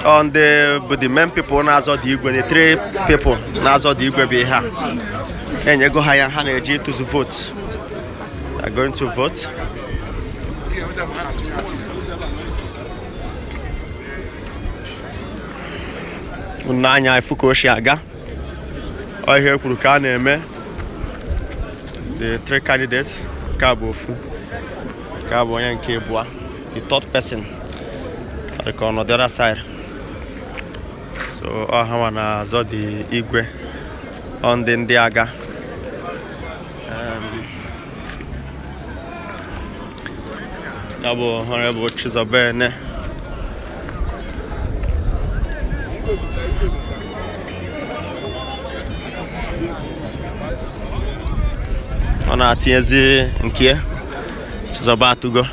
Ọ ndị bụ the main people na-azọ the igwe, the three people na-azọ the igwe bụ ihe a enyego ha ya, ha na-eji ịtụzu vote. They are going to vote. Unu anya ifu ka o si aga. Ọ ihe e kwuru ka a na-eme. The three candidates, nke a bụ ofu, nke a bụ onye nke abụọ, the third person ọ dị ka ọ nọ the other side. So ọ ha nwa na-azọ the igwe. Ọ ndị aga. Ya bụ Honorable Chizoba Ene. Ọ na-atinyezi nke ya. Chizoba atụgo.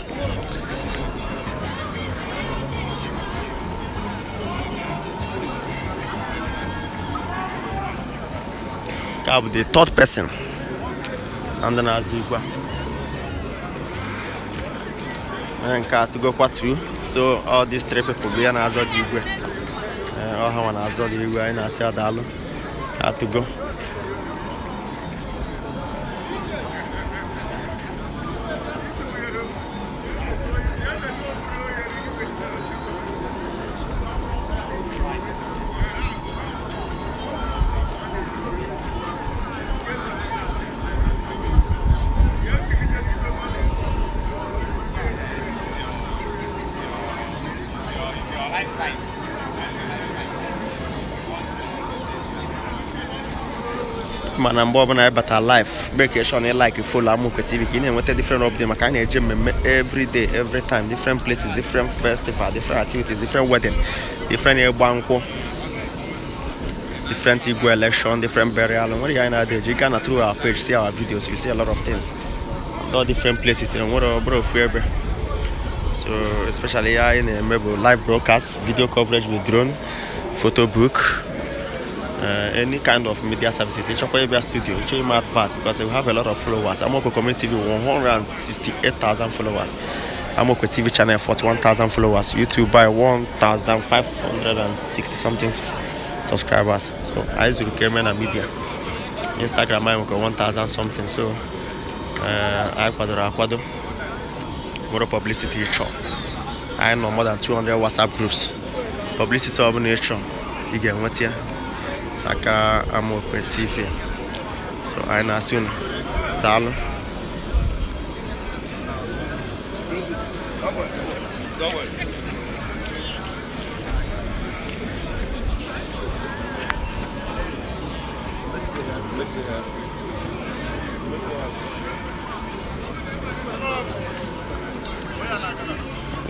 Nke a bụ the third person na ndị na-azọ igwe a. Onye nke a atụgokwa two. So all these three people bụ ya na-azọ the igwe. Ee, ọ ha nwa na-azọ the igwe. Anyị na-asị adaalụ atụgo. Mana mgbe ọbụla anyị bata live, make sure na ị like, follow Amokwe TV ka ị na-enweta different update, maka anyị na-eje mmemme every day, every time, different places, different festival, different activities, different wedding, different ịgba nkwụ, different igwe election, different burial. Nwere ihe anyị na-adị eji gaa na through our page, see our videos, you see a lot of things, all different places. Nwere ọ bụrụ ofu ebe. So especially ihe anyị na-eme bụ live broadcast, video coverage with drone, photo book, any kind of media services. Ịchọkwa ịbịa studio, ịchọ ime advert, because we have a lot of followers. Amokwe Community TV, 168,000 followers. Amokwe TV channel, 41,000 followers. YouTube by 1,560 something subscribers. So anyị zuru ka eme na media. Instagram anyị nwekwa 1,000 something. So anyị kwadoro akwado. Nwere publicity ịchọ, anyị nọ more than 200 WhatsApp groups. Publicity ọbụla ịchọ, ị ga-enweta ya aka Amokwe TV. So anyị na-asị unu daalụ.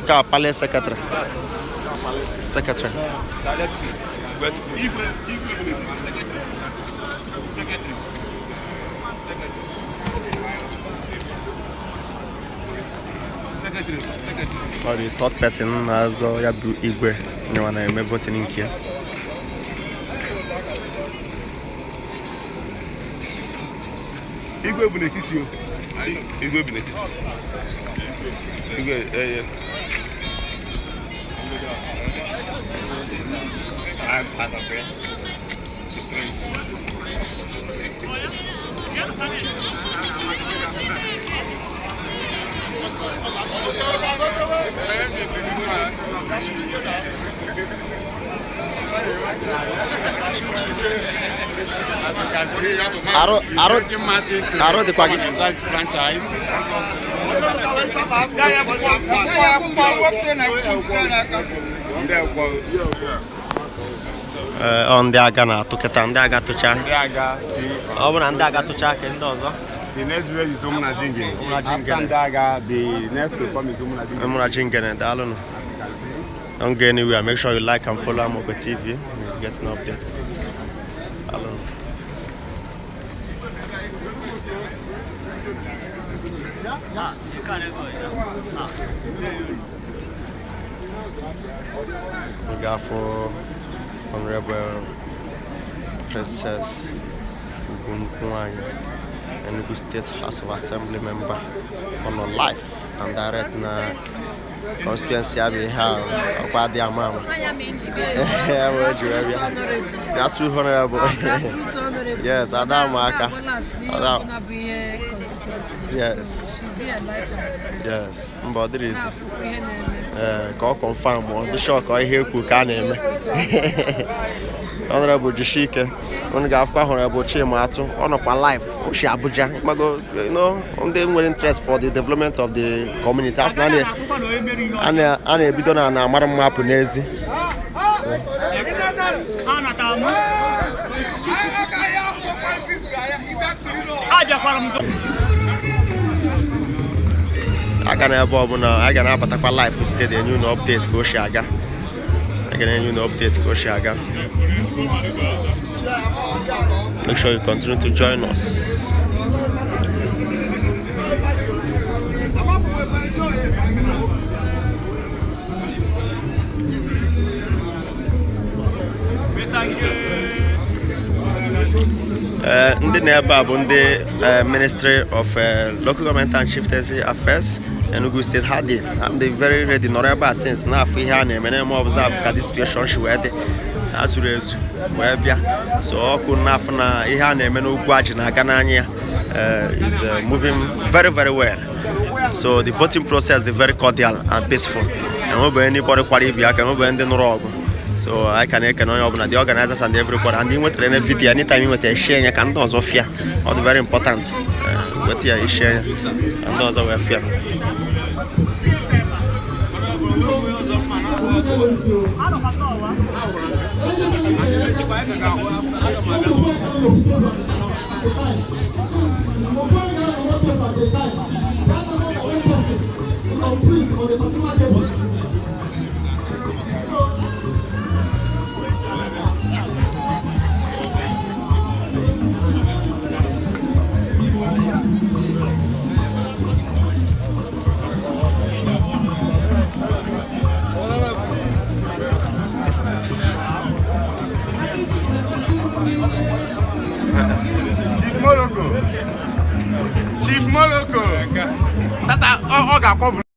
Nke a palace secretary. Secretary. Ọ dị third person na-azọ ya bụ igwe nyewa na-eme voting nke ya. Igwe bụ n'etiti o. Igwe bụ n'etiti. Igwe, yes. I'm part of it. To see. Arụ arụ arụ dịkwa gị. Franchise. Ee, ọ ndị aga na-atụ kịta, ndị aga tụcha. Ndị aga si Ọ bụrụ na ndị aga tụcha ka ndị ọzọ. The next village is Umunajingene. Umunajingene. After Ndaga, the next to come is Umunajingene. Umunajingene, daalụnụ. Don't go anywhere. Make sure you like and follow Amokwe TV. You get an updates. Daalụnụ. We got for Honorable Princess Ugwunkwanye. Enugu State House of Assembly member, ọ nọ live and direct na constituency ya bụ ihe a ọkwa adịghị ama ama. Ya wee ji wee bịa. Grassroots honorable. Grassroots honorable. Yes, Ada Amaka. Ada Ada- bụ ihe constituency. Yes. She's here live and direct. Yes, mba, ọ dịrị izi. Na-afụkwa ihe na-eme. Ee, ka ọ confirm, ọ dị sure ka ihe ekwu ka a na-eme. Honorable, jisie ike. Unu ga-afụkwa Honorable Chima Atụ, ọ nọkwa live o si Abuja. Ịmago, ndị nwere interest for the development of the community, a sị na a na-ebido na amara mma apụ n'ezi. Aga na ebe ọbụla a ga na-abatakwa live steady, enye unu update ka o si aga. A ga na-enye unu update ka o si aga. Make sure you continue to join us. Ee, ndị na ebe a bụ ndị Ministry of Local Government and Chieftaincy Affairs, Enugu State. Ha dị ha dị very ready, nọrọ ebe a since, na-afụ ihe a na-eme, na-eme observe ka the situation shi wee dị. Ha zuru ezu wee bịa, so ọkụ na-afụ na ihe a na-eme n'Ugwuaji na-aga n'anya ya is moving very very well. So the voting process is very cordial and peaceful. Enwebeghị anybody kwara ibi aka, enwebeghị ndị nụrụ ọgụ. So anyị ka na-ekene onye ọbụla, the organizers and everybody. And ị nwetara na video, anytime ị nwetara, share ya ka ndị ọzọ fịa. Ọ dị very important. Nweta ya, share ya ka ndị ọzọ wee fịa. Chief Morocco. Chief Morocco. Tata, ọ ga-akpọ.